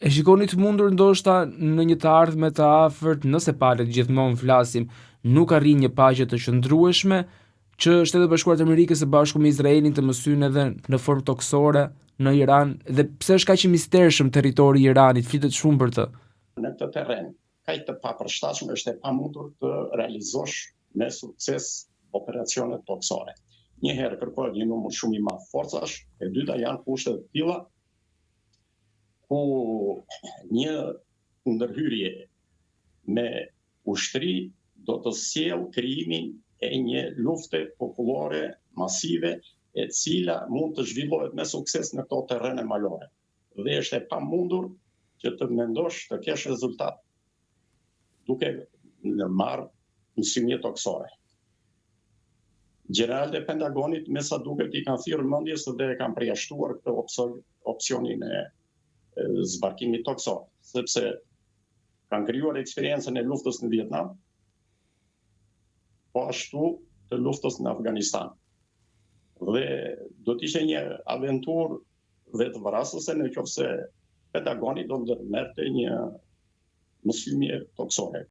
E shikoni të mundur ndoshta në një të ardhme të afërt, nëse palët gjithmonë flasim, nuk arrijnë një paqe të qëndrueshme, që Shtetet e Bashkuara të Amerikës së bashku me Izraelin të mësyjnë edhe në formë tokësore në Iran dhe pse është kaq i mistershëm territori i Iranit, flitet shumë për të. Në këtë terren kaq të papërshtatshëm është e pamundur të realizosh me sukses operacione tokësore. Një herë kërkohet një numër shumë i madh forcash, e dyta janë kushte të tilla ku një ndërhyrje me ushtri do të sjellë krijimin e një lufte popullore masive e cila mund të zhvillohet me sukses në këto terrene malore. Dhe është e pamundur që të mendosh të kesh rezultat duke ndërmarrë mësymje tokësore. Gjeneralët e Pentagonit me sa duket i kanë thirrë mendjes dhe e kanë përjashtuar këtë opsionin e zbarkimit tokësor, sepse kanë krijuar eksperiencën e luftës në Vietnam, po ashtu të luftës në Afganistan. Dhe do të ishte një aventurë vetëvrasëse në qoftë se Pentagoni do ndërmerrte një mësymje tokësore.